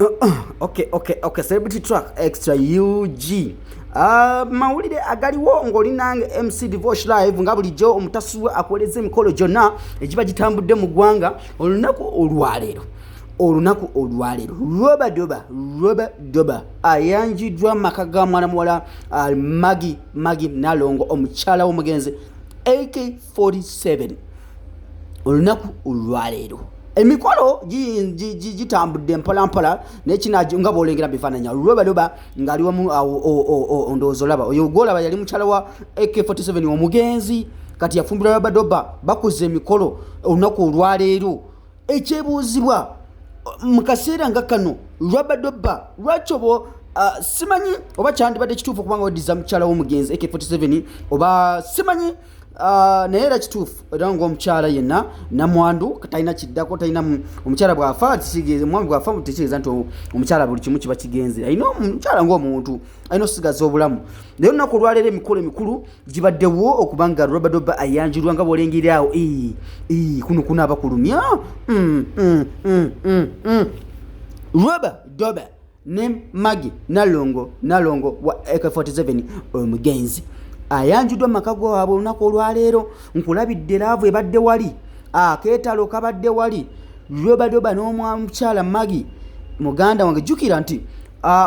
Okay, Celebrity Track Extra UG. Mawulire agaliwo ng'oli nange MC Divosh Live nga bulijjo omutasi we akuweereza emikolo gyonna egiba gitambudde mu ggwanga olunaku olwaleero. Olunaku olwaleero Robadoba Robadoba ayanjiddwa mu maka ga mwana muwala Maggie Maggie Nalongo omukyala w'omugenzi AK47 olunaku olwaleero. Emikolo gitambudde mpolampola naye kina nga bwolengera bifaananya Robadoba ng'ali wamu awo, ndowooza olaba oyo gwolaba yali mukyala wa AK47 omugenzi, kati yafumbirwa Robadoba. Bakuza emikolo olunaku olwaleero. Ekyebuuzibwa mu kaseera nga kano, Robadoba lwaki oba simanyi oba kyandibadde kituufu okubanga weddiza mukyala w'omugenzi AK47 oba simanyi, naye era kituufu era ngaomukyala yenna namwandu talina kiddako, talina. Omukyala bw'afa, omwami bw'afa, tekitegeeza nti omukyala buli kimu kiba kigenze. Alina omukyala ngaomuntu alina okusigaza obulamu. Naye olunaku olwaleero emikolo emikulu gibaddewo okubanga Robadoba ayanjulwa nga bwolengera awo. Kuno kunaaba kulumya. Roba Doba ne Maggie Nalongo, Nalongo wa AK47 omugenzi, ayanjuddwa mu maka gaabwe olunaku olwaleero. Nkulabidde love ebadde wali, akeetalo kabadde wali, Robadoba n'omukyala Maggie muganda wange. Jjukira nti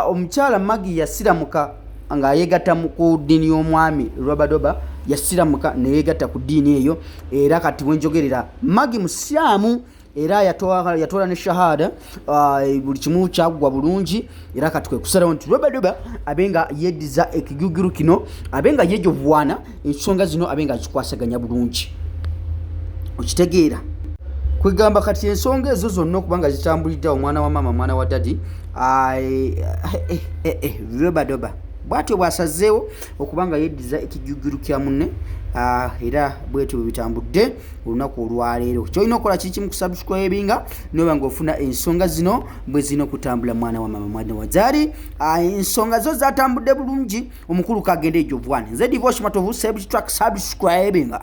omukyala Maggie yasiramuka ng'ayegatta ku ddiini y'omwami Robadoba, yasiramuka neyegatta ku ddiini eyo, era kati wenjogerera Maggie musiraamu era yatwala ne shahada, buli kimu kyaggwa bulungi. Era kati kwe kusalawo nti Robadoba abe nga yeddiza ekiguguru kino, abe nga yejovwana ensonga zino, abe nga azikwasaganya bulungi. Okitegeera? Kwegamba kati ensonga ezo zonna okuba nga zitambulidde omwana wa maama, mwana wa daddy, Robadoba bwatyo bw'asazeewo okuba nga yeddiza ekijjujjulu kya munne, era bwetyo bwe bitambudde olunaku olwaleero. Kyolina okukola kiri kimu, kusubscribinga noba ng'ofuna ensonga zino bwe zirina okutambula. Mwana wa mama, mwana wa zaali, ensonga zo zatambudde bulungi. Omukulu kagende ejovwane. Nze Divosh Matovu, Celebrity Track, subscribinga.